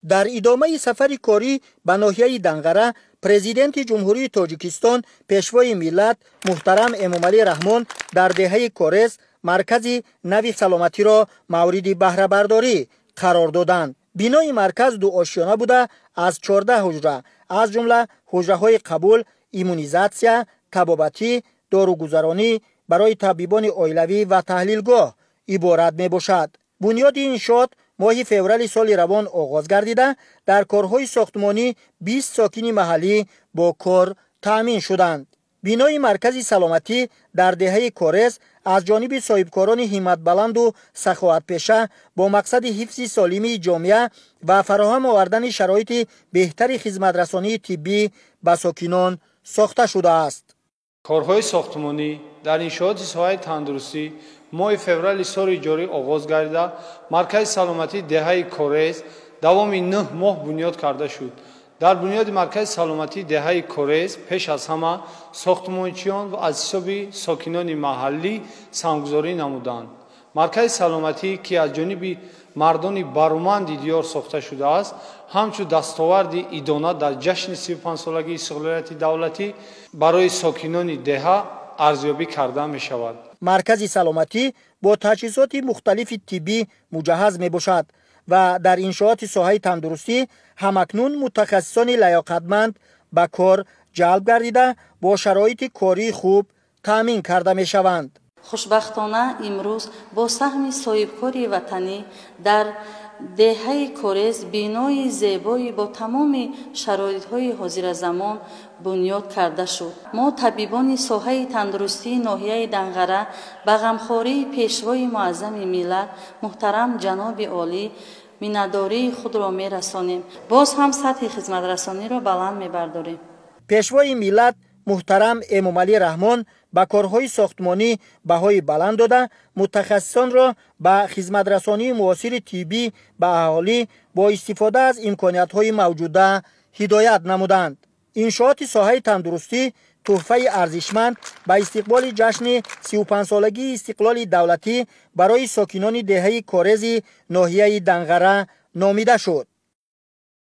Дар идомаи сафари корӣ ба ноҳияи Данғара Президенти Ҷумҳурии Тоҷикистон, Пешвои миллат муҳтарам Эмомалӣ Раҳмон дар деҳаи Корез маркази нави саломатиро мавриди баҳрабардорӣ қарор доданд. Бинои марказ дуошёна буда, аз 14 ҳуҷра, аз ҷумла ҳуҷраҳои қабул, иммунизатсия, табобатӣ, доругузаронӣ барои табибони оилавӣ ва таҳлилгоҳ иборат мебошад. Бунёди иншоот моҳи феврали соли равон оғоз гардида, дар корҳои сохтмонӣ 20 сокини маҳаллӣ бо кор таъмин шуданд. Бинои маркази саломатӣ дар деҳаи Корез аз ҷониби соҳибкорони ҳимматбаланду саховатпеша бо мақсади ҳифзи солимии ҷомеа ва фароҳам овардани шароити беҳтари хизматрасонии тиббӣ ба сокинон сохта шудааст. Корҳои сохтмонӣ дар иншооти соҳаи тандурустӣ моҳи феврали соли ҷорӣ оғоз гардида, маркази саломатии деҳаи Корез давоми 9 моҳ бунёд карда шуд. Дар бунёди маркази саломатии деҳаи Корез пеш аз ҳама сохтмончиён ва аз ҳисоби сокинони маҳаллӣ санггузорӣ намуданд. Маркази саломатӣ, ки аз ҷониби мардони баруманди диёр сохта шудааст, ҳамчун дастоварди идона дар ҷашни 35-солагии истиқлолияти давлатӣ барои сокинони деҳа арзёбӣ карда мешавад. Маркази саломатӣ бо таҷҳизоти мухталифи тиббӣ муҷаҳҳаз мебошад ва дар иншооти соҳаи тандурустӣ ҳамакнун мутахассисони лаёқатманд ба кор ҷалб гардида, бо шароити кории хуб таъмин карда мешаванд. Хушбахтона, имрӯз бо саҳми соҳибкори ватанӣ дар деҳаи Корез бинои зебои бо тамоми шароитҳои ҳозиразамон бунёд карда шуд. Мо, табибони соҳаи тандурустии ноҳияи Данғара, ба ғамхории Пешвои муаззами миллат муҳтарам ҷаноби олӣ миннатдории худро мерасонем. Боз ҳам сатҳи хизматрасониро баланд мебардорем. Пешвои миллат муҳтарам Эмомалӣ Раҳмон ба корҳои сохтмонӣ баҳои баланд дода, мутахассисонро ба хизматрасонии муосири тиббӣ ба аҳолӣ бо истифода аз имкониятҳои мавҷуда ҳидоят намуданд. Иншооти соҳаи тандурустӣ тӯҳфаи арзишманд ба истиқболи ҷашни 35-солагии истиқлоли давлатӣ барои сокинони деҳаи Корези ноҳияи Данғара номида шуд.